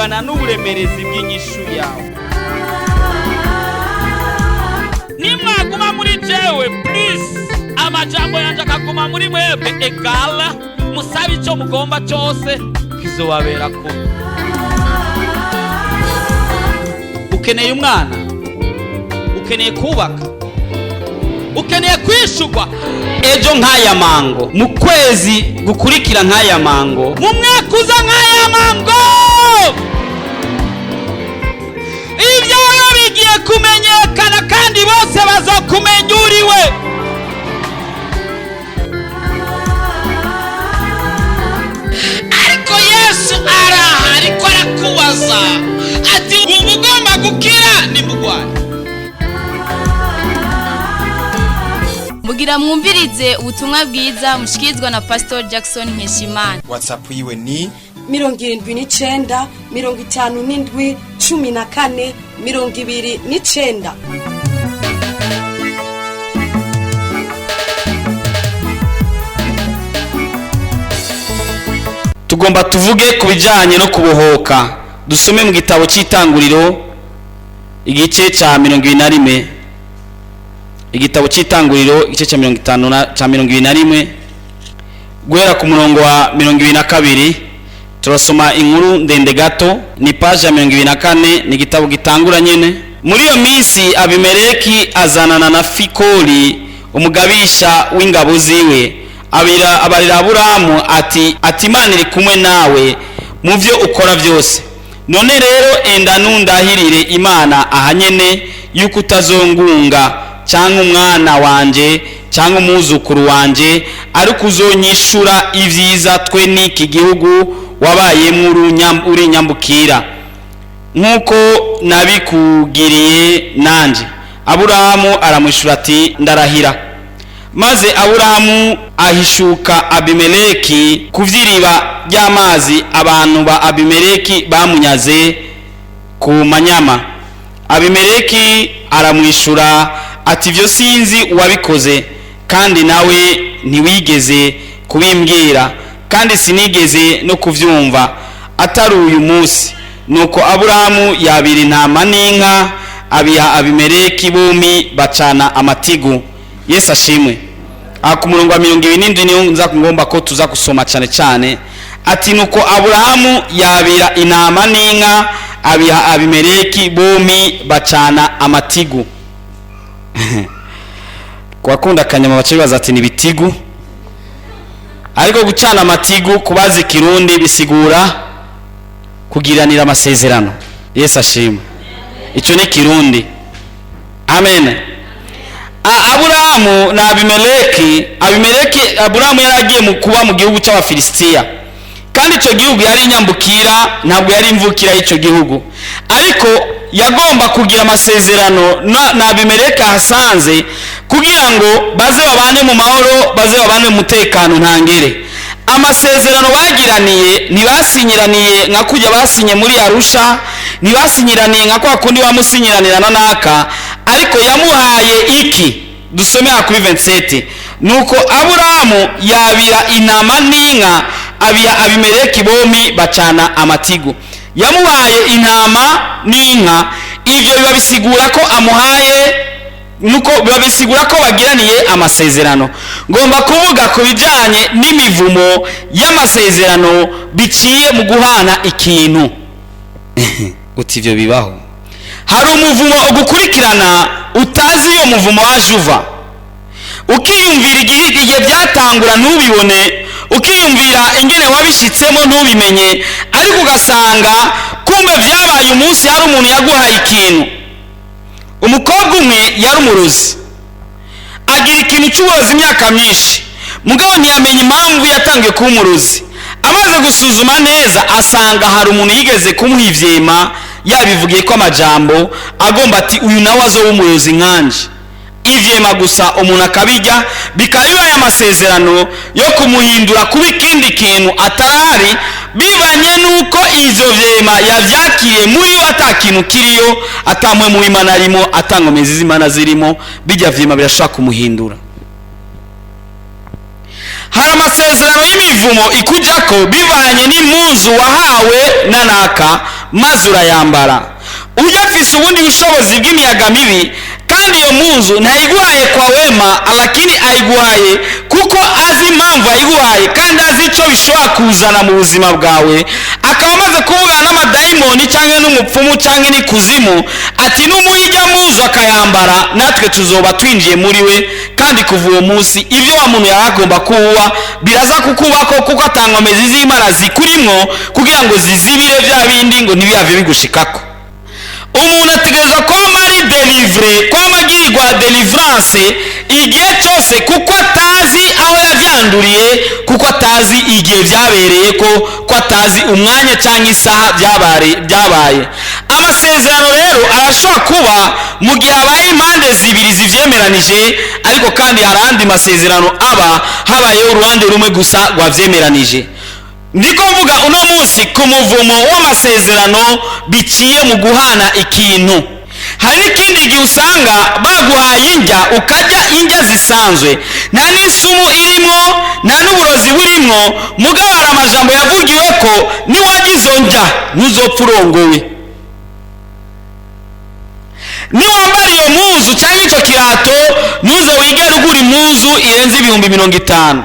Bungana n'uburemerezi bw'inyishu yawe. Nimwaguma muri jewe, please, amajambo yanje akaguma muri mwebwe, egala musabe icyo mugomba cyose, kizobabera ko. Ukeneye umwana, ukeneye kubaka, ukeneye kwishurwa ejo nk'aya mango, mu kwezi gukurikira nk'aya mango, mu mwaka uza nk'aya mango. Ibyawe bigiye kumenyekana kandi bose bazokumenya uriwe. Ariko Yesu araha, ariko arakubaza ati: "Wumva ugomba gukira nimugwaye?" Mugira mwumvirize ubutumwa bwiza mushikirizwa na Pastor Jackson Nkeshimana. WhatsApp yiwe ni 79 57 14 29. Tugomba tuvuge ku bijyanye no kubohoka. Dusome mu gitabo cy'Itanguriro, igice cya 21. Igitabo cy'Itanguriro, igice cya 50 na cya 21, guhera ku murongo wa 22. Turasoma inkuru ndende gato, ni paji ya 24, ni igitabo gitangura nyine. Muri iyo minsi Abimeleki azanana na Fikoli, umugabisha w'ingabo ziwe, abira abarira Aburahamu ati: "Imana iri kumwe nawe mu byo ukora byose. None rero enda nundahirire Imana aha nyene yuko utazongunga, cyangwa umwana wanje, cyangwa umwuzukuru wanje, ariko uzonyishura ibyiza twe n'iki gihugu wabayemo uri nyambukira, nk'uko nabikugiriye nanjye." Aburahamu aramwishura ati: "Ndarahira." Maze Aburahamu ahishuka Abimeleki ku vy'iriba ry'amazi abantu ba Abimeleki bamunyaze ku manyama. Abimeleki aramwishura ati: "Ibyo sinzi uwabikoze, kandi nawe ntiwigeze kubimbwira, kandi sinigeze no kuvyumva atari uyu munsi." Nuko Aburahamu yabira intama n'inka, abiha Abimeleki, bombi bacana amatigu. Yesu ashimwe. Aha ku murongo wa 27 niho nza ngomba ko tuza gusoma cyane cyane. Ati: "Nuko Aburahamu yabira intama n'inka, abiha Abimeleki, bombi bacana amatigu." Ku bakunda akanyama baca bibaza ati: "Ni bitigu?" Ariko gucana amatigu, kubaza Ikirundi, bisigura kugiranira amasezerano. Yesu ashimwe. Icyo ni Kirundi. Amen. Aburahamu na Abimeleki. Abimeleki, Aburahamu yari agiye mu kuba mu gihugu cy'Abafilisitiya, kandi icyo gihugu yari inyambukira, ntabwo yari imvukira y'icyo gihugu. Ariko yagomba kugira amasezerano na Abimeleki ahasanze, kugira ngo baze babane mu mahoro, baze babane mu mutekano ntangere. Amasezerano bagiraniye, ntibasinyiraniye nka kujya basinye muri Arusha, ntibasinyiraniye nka kwa kundi wamusinyiranira na naka, ariko yamuhaye iki? Dusome aha kuri 27: "Nuko Aburahamu yabira intama n'inka, abiha Abimeleki, bombi bacana amatigu." Yamuhaye intama n'inka. Ibyo biba bisigura ko amuhaye, nuko biba bisigura ko bagiraniye amasezerano. Ngomba kuvuga ku bijyanye n'imivumo y'amasezerano biciye mu guhana ikintu. Uti: "Ibyo bibaho?" Hari umuvumo ugukurikirana utazi iyo muvumo waje uva, ukiyumvira igihe byatangura ntubibone, ukiyumvira ingene wabishitsemo ntubimenye, ariko ugasanga kumbe byabaye umunsi hari umuntu yaguhaye ikintu. Umukobwa umwe yari umurozi, agira ikintu cy'uburozi imyaka myinshi, mugabo ntiyamenya impamvu yatangiye kuba umurozi. Amaze gusuzuma neza, asanga hari umuntu yigeze kumuha ivyema, yabivugiye ko amajambo agomba ati: "Uyu nawe azoba umurozi nkanje." Ivyema gusa umuntu akabijya, bikaba bibaye amasezerano yo kumuhindura kuba ikindi kintu atarari, bibanye nuko ivyo vyema yavyakiriye muri we ata kintu kiriyo, atamwe mu Imana arimo, atankomezi z'Imana zirimo. Bijya vyema birashobora kumuhindura. Hari amasezerano y'imivumo ikujako bivanye n'impuzu wahawe na naka. Maze urayambara, ujya afise ubundi bushobozi bw'imiyaga mibi, kandi iyo mpuzu ntayiguhaye kwa wema, lakini ayiguhaye kuko azi impamvu ayiguhaye kandi azi icyo bishobora kuzana mu buzima bwawe. Akaba amaze kuvugana n'amadayimoni cyangwa n'umupfumu cyangwa n'ikuzimu, ati n'umuyijya muzu akayambara, natwe tuzoba twinjiye muri we. Kandi kuva uwo munsi ibyo wa muntu yari agomba kuba biraza kukubako, kuko atankomezi z'Imana zikurimwo kugira ngo zizibire bya bindi ngo ntibihave bigushikako. Umuntu ategereza kwama ari délivré, kwama agirirwa délivrance igihe cyose, kuko atazi aho yavyanduriye, kuko atazi igihe byabereye, ko atazi umwanya cyangwa isaha byabaye. Amasezerano rero arashobora kuba mu gihe habaye impande zibiri zivyemeranije, ariko kandi hari andi masezerano aba habayeho uruhande rumwe gusa rwavyemeranije. Ndiko mvuga uno munsi ku muvumo w'amasezerano biciye mu guhana ikintu. Hari n'ikindi gihe usanga baguhaye indya, ukarya indya zisanzwe, nta n'isumu irimwo, nta n'uburozi burimwo, mugabo hari amajambo yavugiwe ko niwajya izo ndya ntuzopfa urongowe, niwambara iyo mpuzu cyangwa icyo kirato ntuze wigere ugura impuzu irenze 50,000.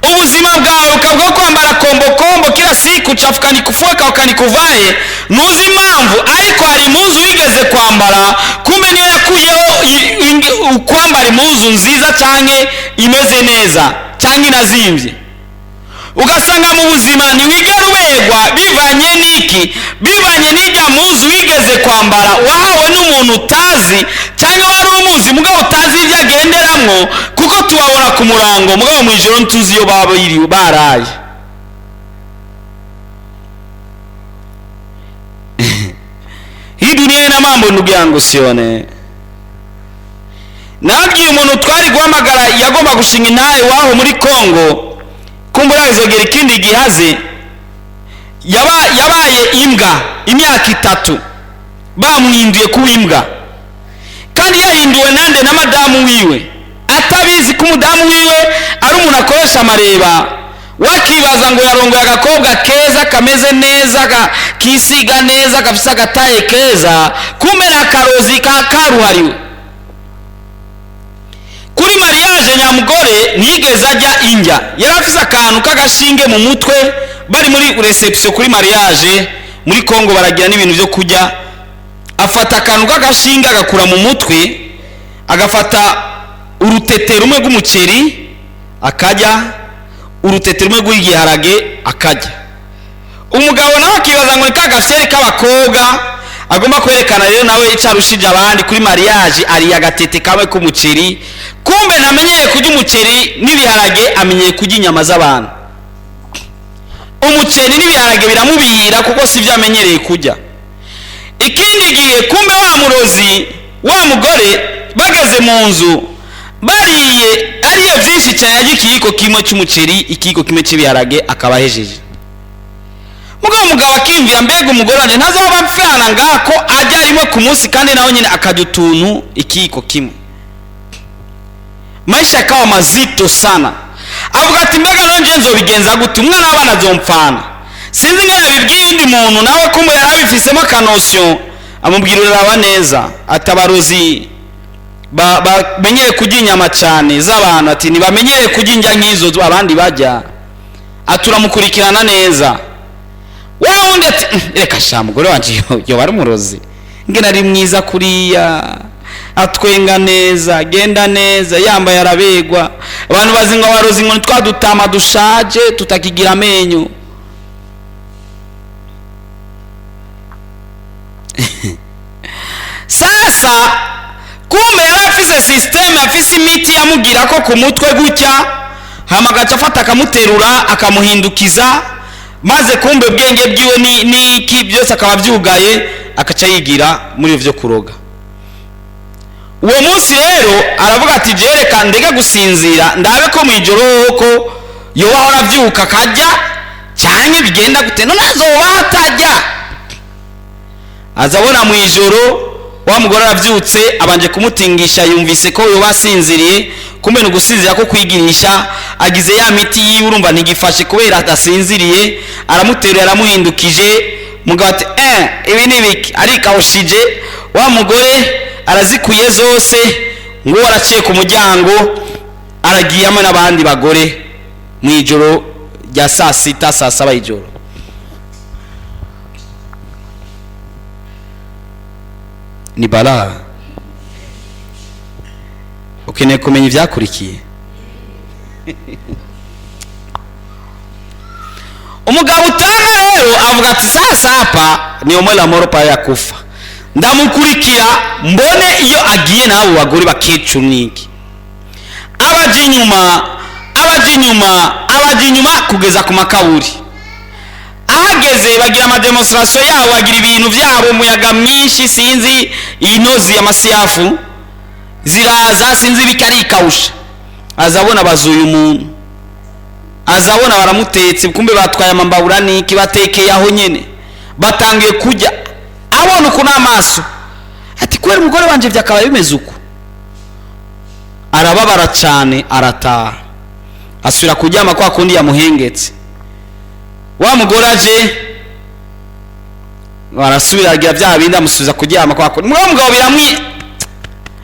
Ubuzima bwawe ukabwa kwambara kombokombo kila siku, chafuka nikufueka ukanikuvae, ntuzi impamvu, ariko hari impuzu wigeze kwambara, kumbe niyo yakuyeho kwambara impuzu nziza canke imeze neza canke inazimvye. Ugasanga mu buzima ntiwigera ubegwa, bivanye n'iki? Bivanye n'ijya mpuzu wigeze kwambara, wahawe n'umuntu utazi cyangwa wari umuzi mugabo utazi ibyo agenderamwo, kuko tubabona ku murango, mugabo mu ijoro ntituzi iyo baba biriwe baraye. Hii dunia ina mambo, ndugu yangu, sione. Nabwiye umuntu twari guhamagara yagomba gushinga intahe waho muri Kongo, kumbura izogera ikindi gihaze. Yabaye imbwa imyaka 3, bamuhinduye kuba imbwa, kandi yahinduwe nande? Na madamu wiwe, atabizi ko umudamu wiwe ari umuntu akoresha amareba. Wakibaza ngo yarongoye agakobwa keza kameze neza, kisiga neza, gafise agataye keza, kumbe ni akarozi ka karuhariwe. Kuri mariage nyamugore ntiyigeze ajya injya, yari afise akantu k'agashinge mu mutwe. Bari muri reception kuri mariage muri Kongo, baragira n'ibintu byo kurya, afata akantu k'agashinge agakura mu mutwe, agafata urutete rumwe rw'umuceri akajya, urutete rumwe rw'igiharage akajya. Umugabo nawe akibaza ngo ni ka gafyeri k'abakobwa agomba kwerekana rero nawe icyo arushije abandi kuri mariage, ariye agatete kamwe k'umuceri. Kumbe ntamenyereye kurya umuceri n'ibiharage, amenyereye kurya inyama z'abantu. Umuceri n'ibiharage biramubihira kuko si byo amenyereye kurya. Ikindi gihe kumbe wa murozi wa mugore bageze mu nzu bariye, ariye byinshi cyane, arya ikiyiko kimwe cy'umuceri, ikiyiko kimwe cy'ibiharage, akaba ahejeje. Mugabo umugabo akiyumvira, mbega umugore wanjye ntazaba amfana ngaha ko ajya rimwe ku munsi, kandi nawe nyine akarya utuntu ikiyiko kimwe? Maisha yakawa mazito sana. Avuga ati mbega none nzobigenza gute? Umwana w'abana azompfana. Sinzi ingene yabibwiye undi muntu, nawe kumbe yari abifisemo akanosiyo, amubwira uraraba neza, ati abarozi bamenyere kurya inyama cyane z'abantu, ati ntibamenyere kurya indya nk'izo abandi bajya, ati uramukurikirana neza. Wa wundi ati reka sha, mugore wanje yoba ari umurozi, ngena ari mwiza kuriya, atwenga neza, genda neza, yambaye arabegwa. Abantu bazi ngo abarozi ngo ni twa dutama dushaje tutakigira amenyo. Sasa kumbe yari afise systeme, afise imiti yamugira ko ku mutwe gutya, hama agaca afata akamuterura akamuhindukiza, maze kumbe ubwenge bwiwe n'iki byose akaba byugaye, akaca yigira muri ivyo kuroga. Uwo munsi rero aravuga ati jereka ndege gusinzira, ndabe ko mwijoro ko yoba ahora avyuka akajya canke bigenda gute, none azoba atajya. Azabona mwijoro wa mugore aravyutse, abanje kumutingisha, yumvise ko yoba asinziriye. Kumbe ni ugusinzira ko kwigirisha. Agize ya miti yiwe, urumva ntigifashe kubera adasinziriye. Aramuteruye, aramuhindukije. Mugabo ati: "Ibi ni ibiki?" Arikawushije. Wa mugore arazikuye zose, ngo araciye ku muryango, aragiye hamwe n'abandi bagore mu ijoro rya saa 6, saa 7 y'ijoro. Ni bara ukeneye kumenya ibyakurikiye. Umugabo utanga rero avuga ati: "Sasa hapa ni omwe la moro pa ya kufa, ndamukurikira mbone iyo agiye n'abo bagore bakecuru niki." Abaja inyuma, abaja inyuma, abaja inyuma kugeza ku makaburi. Ahageze bagira ama démonstration yabo, bagira ibintu byabo. Umuyaga mwinshi, sinzi inozi, amasiyafu ziraza, sinzi bikarikawusha. Azabona bazuye umuntu, azabona baramutetse. Kumbe batwaye amambabura niki, batekeye aho nyene, batangiye kurya. Abona uku n'amaso, ati: "Kubera umugore wanje byakabaye bimeze uku." Arababara cyane, arataha, asubira kuryama kwa kundi yamuhengetse. Wa mugore aje, arasubira agira bya bindi, amusubiza kuryama kwa kundi. Wa mugabo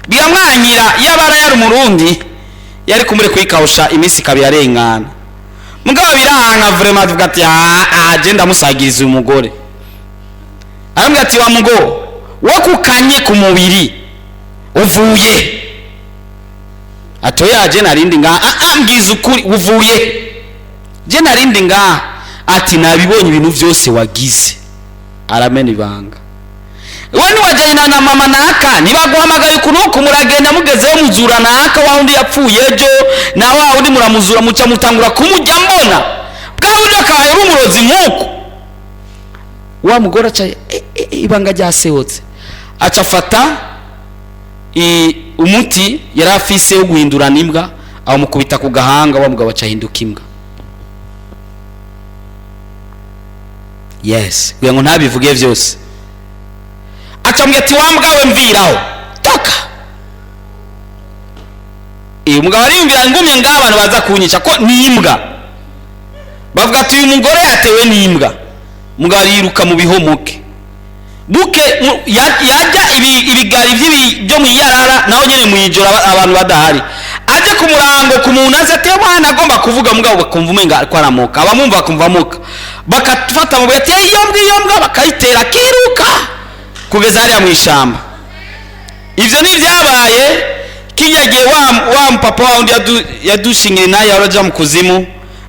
biramwanyira. Yabara yari umurundi, yari kumure kuyikawusha iminsi ikaba irarengana. Mugabo biranga vraiment, avuga ati: "Ah, je ndamusagiriza uyu mugore." Arambwira ati: "Wa mugo wo kukanye ku mubiri uvuye?" Atoya, je narindi ngaha. "Ah ah, mbwiza ukuri, uvuye?" "Je narindi ngaha." Ati: "Nabibonye ibintu byose wagize." Aramena ibanga: "We niwajyanye na mama naka, ntibaguhamagaye uku nuku, muragenda, mugezeyo muzura naka wa wundi yapfuye ejo, na wa wundi muramuzura, muca mutangura kumujya mbona bwa wundi akabaye uri umurozi nk'uku." Wa mugore aca ibanga ryasehotse, aca afata umuti yari afise wo guhindurana imbwa, awumukubita ku gahanga. Wa mugabo aca ahinduka imbwa. Yes, kugira ngo ntabivuge byose, acambwira ati: "Wa mbwa we, mviraho, toka." Umugabo ariyumvira: "Ngumye ngaha abantu baza kunyica ko ni imbwa." Bavuga ati: "Uyu mugore yatewe n'imbwa." Umugabo ariruka mu bihomoke buke yajya ibigari byo mu iyarara, naho nyine mu ijoro abantu badahari, ajye ku murango ku muntu azi ati: "Mwana agomba kuvuga." Mugabo bakumva umenga ariko aramoka, abamwumva bakumva amoka, bakafata amabuye ati: "Iyo mbwa, iyo mbwa!" Bakayitera, akiruka kugeza hariya mu ishyamba. Ibyo ntibyabaye kijya gihe wa papa wa wundi yadushingira intahe, yahora ajya mu kuzimu,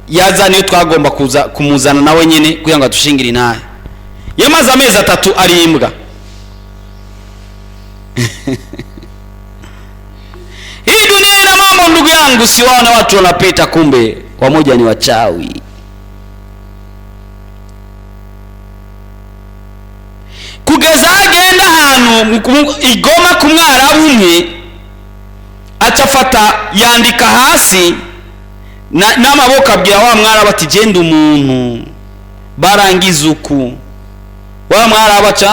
yaza niyo twagomba kuza kumuzana nawe nyine kugira ngo adushingire intahe. Yamaze amezi 3 ari imbwa. Hii dunia ina mambo, ndugu yangu. Siwaona watu wanapita, kumbe wamoja ni wachawi. Kugeza aho agenda ahantu igoma ku mwarabu umwe, acafata yandika hasi n'amaboko, abwira wa mwarabu ati: "Genda umuntu barangiza uku." Wa mwarabu aca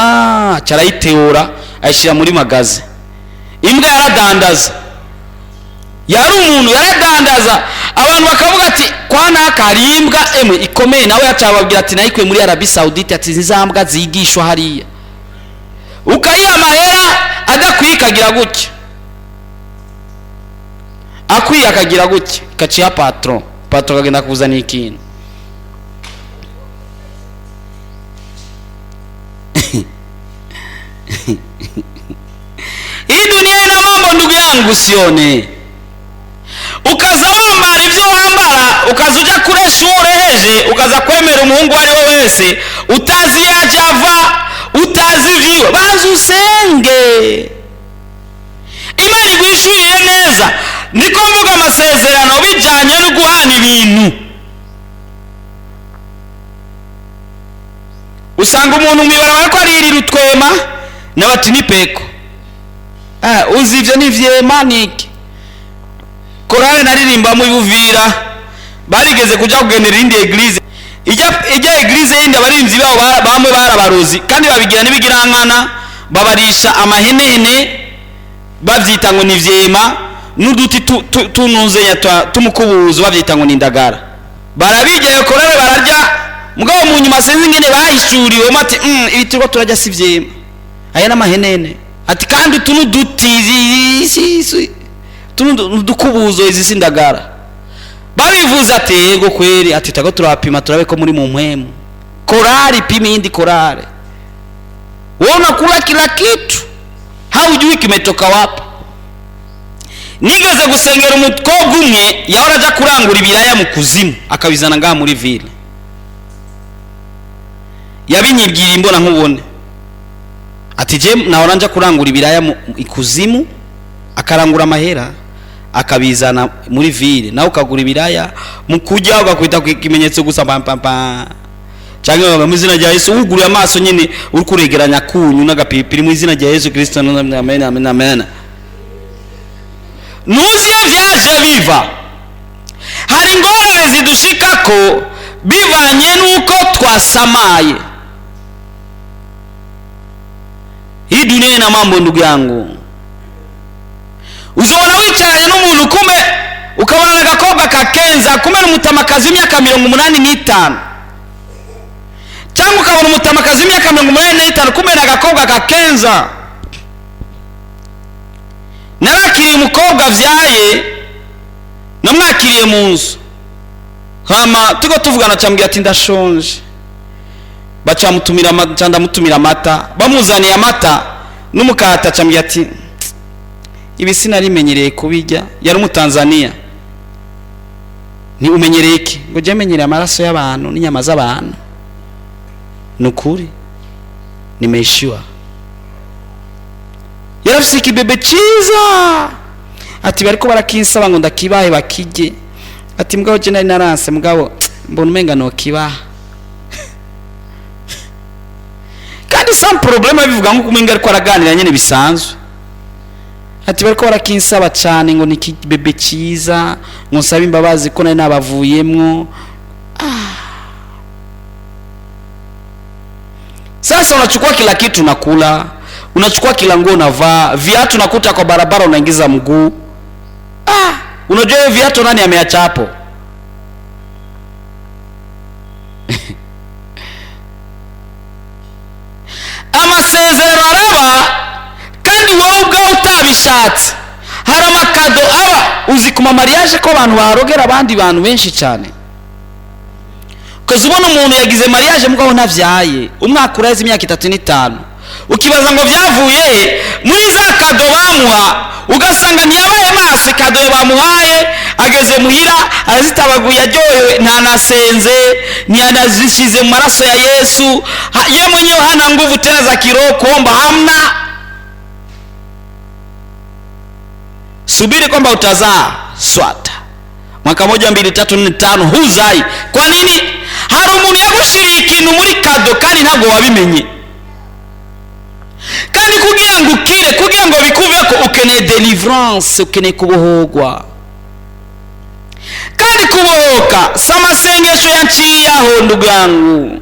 aca arayiteura, ayishyira muri magaze. Imbwa yaradandaza, yari umuntu yaradandaza. Abantu bakavuga ati: "Kwa naka hari imbwa emwe ikomeye." Nawe yacababwira ati: "Nayikuye muri Arabie Saoudite." Ati: "Za mbwa zigishwa hariya, ukayiha amahera adakwiye ikagira gutya, akwiye akagira gutya, ikaciha patron, patron akagenda kuzana ikintu." Hii dunia ina mambo, ndugu yangu. Sione ukaza wambara ibyo wambara, ukaza uja kuresha uwo ureheje, ukaza kwemera umuhungu uwo ari we wese utazi iyo aja ava, utazi ivyiwe. Baza usenge Imana igwishuriye neza. Niko mvuga amasezerano bijanye no guhana ibintu. Usanga umuntu mw'ibarabara ko aririra utwema, nawe ati: "Ni peko." Uzi ivyo ni vyema niki? Korale naririmba mu Buvira barigeze kuja kugendera indi église, ijya église yindi. Abarinzi babo bamwe barabarozi, kandi babigira n'ibigirankana, babarisha amahenehene, bavyita ngo ni vyema. N'uduti tunuzenya tumukubuzo bavyita ngo ni indagara. Barabirya, iyo korale bararya, mugabo mu nyuma sinzi ingene bahishuriwe ati ibi turiko turarya si vyema, aya n'amahenene, ati kandi utu n'uduti, utu n'udukubuzo, izi si indagara. Babivuze ati yego kweri, ati tago turapima turabe ko muri mu mpwemu. Korali ipima iyindi korale. Wewe unakula kila kitu, haujui kimetoka wapi. Nigeze gusengera umukobwa umwe yahora aja kurangura ibiraya mu kuzimu akabizana ngaha muri ville. Yabinyibwira imbona nkubone, ati je nahora nja kurangura ibiraya mu ikuzimu, akarangura amahera akabizana muri ville, nawe ukagura ibiraya mu kujya ugakwita ku kimenyetso gusa pam pam pam, cyangwa mu izina rya Yesu, wuguruye amaso nyine uri kuregeranya kunyu n'agapipiri, mu izina rya Yesu Kristo, amen amen amen. Ntuzi iyo vyaje biva. Hari ingorane zidushikako bivanye n'uko twasamaye. Hii dunia ina mambo, ndugu yangu. Uzobona wicaranye n'umuntu, kumbe ukabona n'agakobwa kakenza, kumbe n'umutamakazi w'imyaka 85, cyangwa ukabona umutamakazi w'imyaka 85, kumbe n'agakobwa kakenza. Narakiriye umukobwa avyaye, namwakiriye mu nzu, hama tuko tuvugana cambwira ati ndashonje. Bacamutumira amata, ndamutumira amata, bamuzaniye amata n'umukata, cambwira ati ibi sinarimenyereye kubirya. Yari umutanzania. Ni umenyereye iki? Ngo je menyereye amaraso y'abantu n'inyama z'abantu. Nukuri nimeishiwa. Yarafise ikibebe ciza, ati bariko barakinsaba ngo ndakibahe bakirye, ati mugabo je nari naranse, mugabo mbona umenga nokibaha. Kandi sans problème, abivuga nkuko umenga ariko araganira nyene bisanzwe. Ati bariko barakinsaba cane ngo ni ikibebe ciza, ngo nsabe imbabazi ko nari nabavuyemwo. Sasa unachukua kila kitu unakula, unachukua kila nguo unavaa, viatu unakuta kwa barabara unaingiza mguu. Unajua hiyo viatu nani ameacha hapo? Amasezerano araba kandi wowe ubwawe utabishatse. Hari amakado aba uzi ku mariage ko abantu barogera abandi bantu benshi cyane. Ukaza ubona umuntu yagize mariage mugabo ntavyaye, umwaka uraheze, imyaka 3 n'5, ukibaza ngo vyavuye he? Muri za kado bamuha, ugasanga ntiyabaye maso. Kado bamuhaye ageze muhira arazitabaguye, aryohewe, ntanasenze, ntiyanazishize mu maraso ya Yesu. Ye mwenyewe hana nguvu tena za kiroho kuomba, hamna. Subiri kwamba utazaa, swata mwaka 1 2 3 4 5, huzai. Kwa nini? Hari umuntu yagushiriye ikintu muri kado kandi ntabwo wabimenye. Kandi kugira ngo ukire, kugira ngo bikuveko, ukeneye deliverance, ukeneye kubohogwa. Kandi kubohoka si amasengesho yanciye aho, ndugu yangu,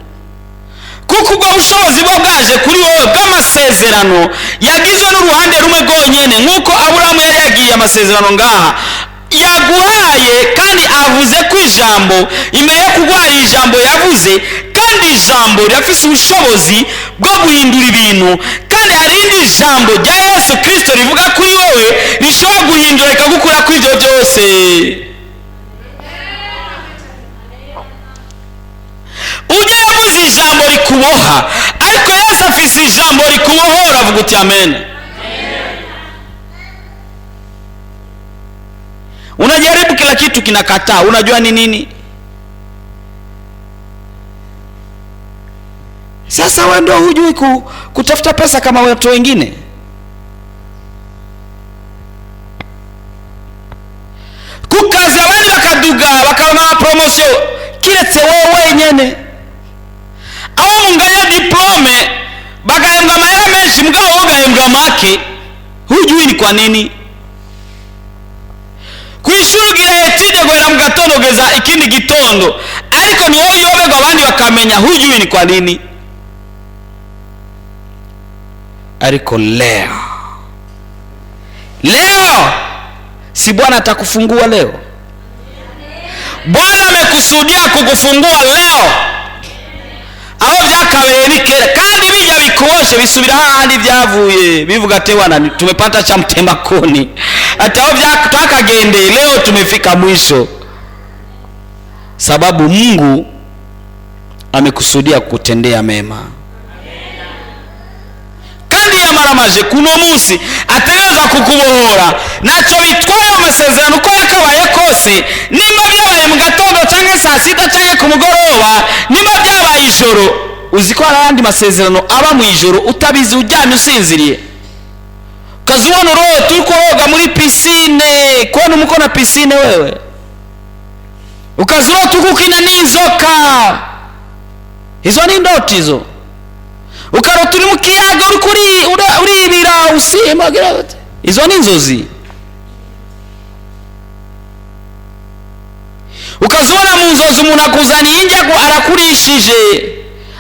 kuko ubwo bushobozi buba bwaje kuri wowe bw'amasezerano yagizwe n'uruhande rumwe rwonyene, nk'uko Aburahamu yari yagiye amasezerano ngaha yaguhaye, kandi avuze ko ijambo, imbere yo kuguha ijambo yavuze, kandi ijambo rirafise ubushobozi bwo guhindura ibintu. Kandi hari irindi jambo rya Yesu Kristo rivuga kuri wowe rishobora guhindura rikagukura kuri ibyo byose. Ujya yavuze ijambo rikuboha, ariko Yesu afise ijambo rikubohora. Avuga uti amen. Unajaribu kila kitu kinakataa, unajua ni nini? Sasa wewe ndio hujui kutafuta pesa kama watu wengine. Kukazi abandi bakaduga bakaronka promotion, kiretse wowe wenyene. Aho munganya diplome bagahembwa amahera menshi, mugabo wowe ugahembwa make, hujui ni kwa nini? Kwishuri ugira etide guhera mu gatondo kugeza ikindi gitondo, ariko ni wowe uyoberwa abandi bakamenya, hujui ni kwa nini? Ariko leo Si Bwana atakufungua leo? Bwana amekusudia kukufungua leo. Aho byakabereye ni kera, kandi bijya bikoshe bisubira hahandi byavuye, bivuga ati wana tumepata cha mtema kuni, ati aho twakagendeye leo tumefika mwisho, sababu Mungu amekusudia kukutendea mema. Kandi yamaramaje kuno munsi ategereza kukubohora, naco bitwaye mu masezerano uko yakabaye kose, nimba byabaye mu gatondo canke saa sita canke ku mugoroba, nimba byabaye ijoro. Uzi ko hari ayandi masezerano aba mu ijoro utabizi, uryamye usinziriye, ukaza ubona urota uriko woga muri pisine, kubona umuko na pisine wewe, ukaza urota uko ukina n'inzoka, izo ni ndoto izo. Ukarota uri mu kiyaga uriko uribira usimba, izo ni inzozi. Ukazibona mu nzozi umuntu akuzaniye injagu arakurishije,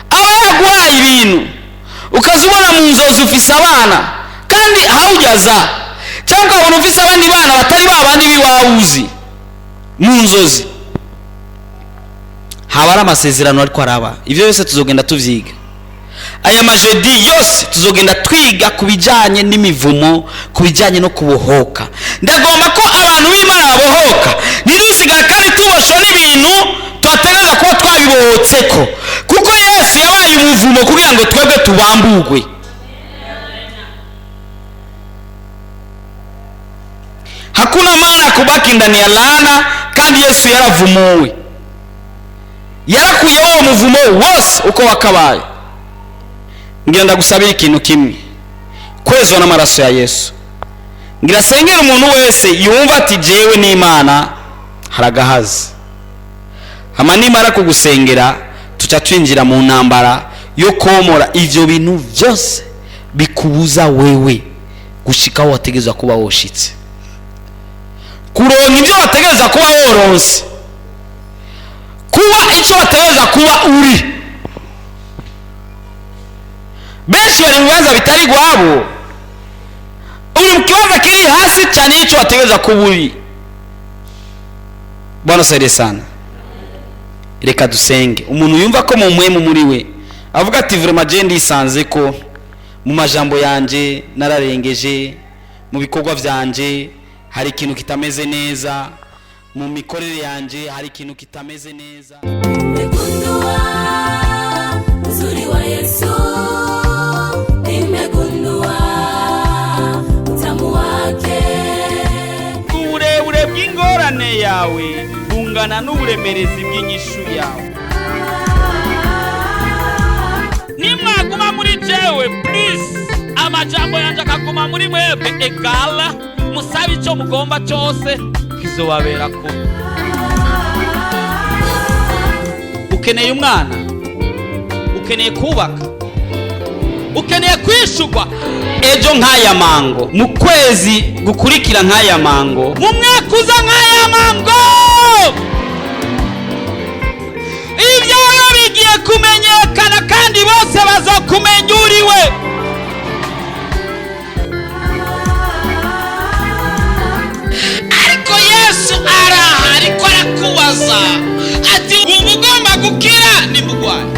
aba yaguhaye ibintu. Ukazibona mu nzozi ufise abana kandi hawujaza, cyangwa ukabona ufise abandi bana batari babandi biwawe uzi mu nzozi. Haba ari amasezerano ariko araba. Ivyo byose tuzogenda tuvyiga. Aya majedi yose tuzogenda twiga ku bijyanye n'imivumo, ku bijyanye no kubohoka. Ndagomba ko abantu b'Imana babohoka, ntidusigare kandi tuboshwa n'ibintu twategereza kuba twabibohotseko, kuko Yesu yabaye umuvumo kugira ngo twebwe tubambugwe. Hakuna maana kubaki ndani ya laana, kandi Yesu yaravumuwe, yarakuyeho uwo muvumo wose uko wakabaye. Ngira ndagusabira ikintu kimwe, kwezwa n'amaraso ya Yesu. Ngira sengera umuntu wese yumva ati jewe n'Imana haragahazi. Hama nimara kugusengera tuca twinjira mu ntambara yo komora ivyo bintu byose bikubuza wewe gushika aho wategerezwa kuba woshitse, kuronka ibyo wategerezwa kuba woronse, kuba icyo wategerezwa kuba uri. Benshi bari mu bibanza bitari gwabo, uri mu kibanza kiri hasi cyane y'icyo wategereza kuba uri. Bwana saidie sana. Reka dusenge. Umuntu yumva ko mu mwemu muri we avuga ati vraiment je ndisanze ko mu majambo yanje nararengeje, mu bikorwa vyanje hari ikintu kitameze neza, mu mikorere yanje hari ikintu kitameze neza. Nimegundua uzuri wa Yesu, nimegundua utamu wake. Uburebure bw'ingorane yawe bungana n'uburemerezi bw'inyishu yawe. Nimwaguma muri jewe, please, amajambo yanje akaguma muri mwebwe, egala musabe icyo mugomba cyose kizobabera ko. Ukeneye umwana, ukeneye kubaka, ukeneye kwishurwa ejo nk'aya mango, mu kwezi gukurikira nk'aya mango, mu mwaka uza nk'aya mango, ibyawe bigiye kumenyekana kandi bose bazokumenya uriwe. Ariko Yesu araha, ariko arakubaza ati wumva ugomba gukira nimugwane.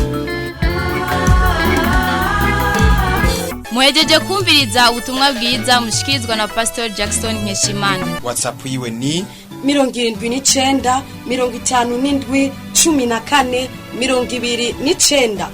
Muhejeje kumviriza ubutumwa bwiza mushikirizwa na Pastor Jackson Nkeshimana. WhatsApp yiwe ni 79 57 14 29.